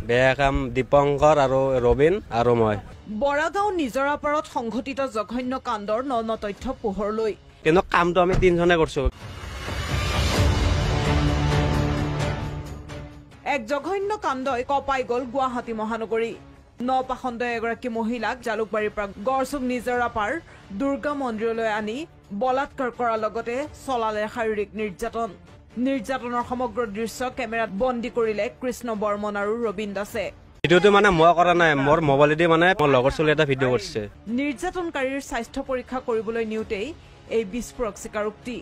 বেয়া কাম দীপংকৰ আৰু ৰবীন আৰু মই। বৰাগাঁও নিজৰাপাৰত সংঘটিত জঘন্য কাণ্ডৰ ন ন তথ্য পোহৰলৈ। কিন্তু কামটো আমি তিনিজনে কৰিছোঁ। এক জঘন্য কাণ্ডই কঁপাই গ'ল গুৱাহাটী মহানগৰী। ন পাখণ্ডই এগৰাকী মহিলাক জালুকবাৰীৰ পৰা গড়চুক নিজৰাপাৰ দুৰ্গা মন্দিৰলৈ আনি বলাৎকাৰ কৰাৰ লগতে চলালে শাৰীৰিক নিৰ্যাতন। নিৰ্যাতনৰ সমগ্ৰ দৃশ্য কেমেৰাত বন্দী কৰিলে কৃষ্ণ বৰ্মন আৰু ৰবীন দাসে। ভিডিঅ'টো মানে মই কৰা নাই, মোৰ মোবাইলেদি মানে মোৰ লগৰ ছোৱালী এটা ভিডিঅ' কৰিছে। নিৰ্যাতনকাৰীৰ স্বাস্থ্য পৰীক্ষা কৰিবলৈ নিওঁতেই এই বিস্ফোৰক স্বীকাৰোক্তি।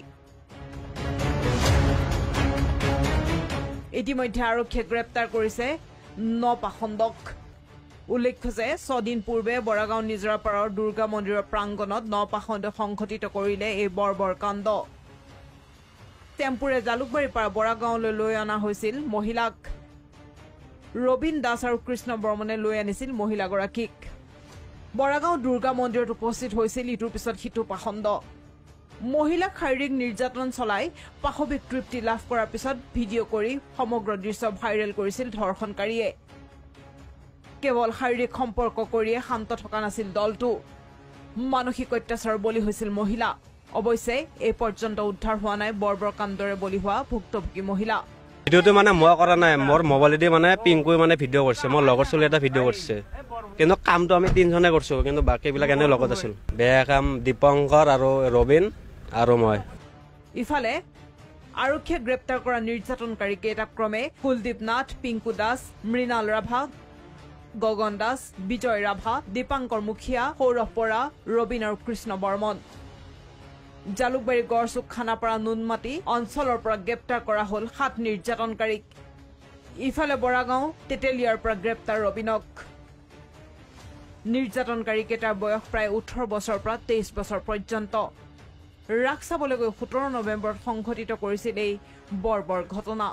ইতিমধ্যে আৰক্ষীয়ে গ্ৰেপ্তাৰ কৰিছে ন পাখণ্ডক। উল্লেখ্য যে ছদিন পূৰ্বে বৰাগাঁও নিজৰাপাৰৰ দুৰ্গা মন্দিৰৰ প্ৰাংগণত ন পাখণ্ড সংঘটিত কৰিলে এই বৰ্বৰ কাণ্ড। টেম্পুৰে জালুকবাৰীৰ পৰা বৰাগাঁৱলৈ লৈ অনা হৈছিল মহিলাক। ৰবীন দাস আৰু কৃষ্ণ বৰ্মনে লৈ আনিছিল মহিলাগৰাকীক। বৰাগাঁও দুৰ্গা মন্দিৰত উপস্থিত হৈছিল ইটোৰ পিছত সিটো পাখণ্ড। মহিলাক শাৰীৰিক নিৰ্যাতন চলাই পাশৱিক তৃপ্তি লাভ কৰাৰ পিছত ভিডিঅ' কৰি সমগ্ৰ দৃশ্য ভাইৰেল কৰিছিল ধৰ্ষণকাৰীয়ে। কেৱল শাৰীৰিক সম্পৰ্ক কৰিয়ে শান্ত থকা নাছিল দলটো, মানসিক অত্যাচাৰৰ বলি হৈছিল মহিলা। অৱশ্যে এই পৰ্যন্ত উদ্ধাৰ হোৱা নাই বৰ্বৰ কাণ্ডৰে বলি হোৱা ভুক্তভোগী মহিলা। ভিডিঅ'টো মানে মই কৰা নাই, মোৰ মোবাইলেদি মানে পিংকুই মানে ভিডিঅ' কৰিছে, মোৰ লগৰ ছোৱালী এটা ভিডিঅ' কৰিছে। কিন্তু কামটো আমি তিনিজনে কৰিছোঁ, কিন্তু বাকীবিলাক এনেই লগত আছিল। বেয়া কাম দীপংকৰ আৰু ৰবীন আৰু মই। ইফালে আৰক্ষীয়ে গ্ৰেপ্তাৰ কৰা নিৰ্যাতনকাৰী কেইটা ক্ৰমে কুলদীপ নাথ, পিংকু দাস, মৃণাল ৰাভা, গগন দাস, বিজয় ৰাভা, দীপাংকৰ মুখিয়া, সৌৰভ বৰা, ৰবীন আৰু কৃষ্ণ বৰ্মন। জালুকবাৰী গড়চুক খানাপাৰা নুনমাটি অঞ্চলৰ পৰা গ্ৰেপ্তাৰ কৰা হ'ল 7 নিৰ্যাতনকাৰীক। ইফালে বৰাগাঁও তেতেলিয়াৰ পৰা গ্ৰেপ্তাৰ ৰবীনক। নিৰ্যাতনকাৰী কেইটাৰ বয়স প্ৰায় 18 বছৰৰ পৰা 23 বছৰ পৰ্যন্ত। ৰাস চাবলৈ গৈ 17 নৱেম্বৰত সংঘটিত কৰিছিল এই বৰ্বৰ ঘটনা।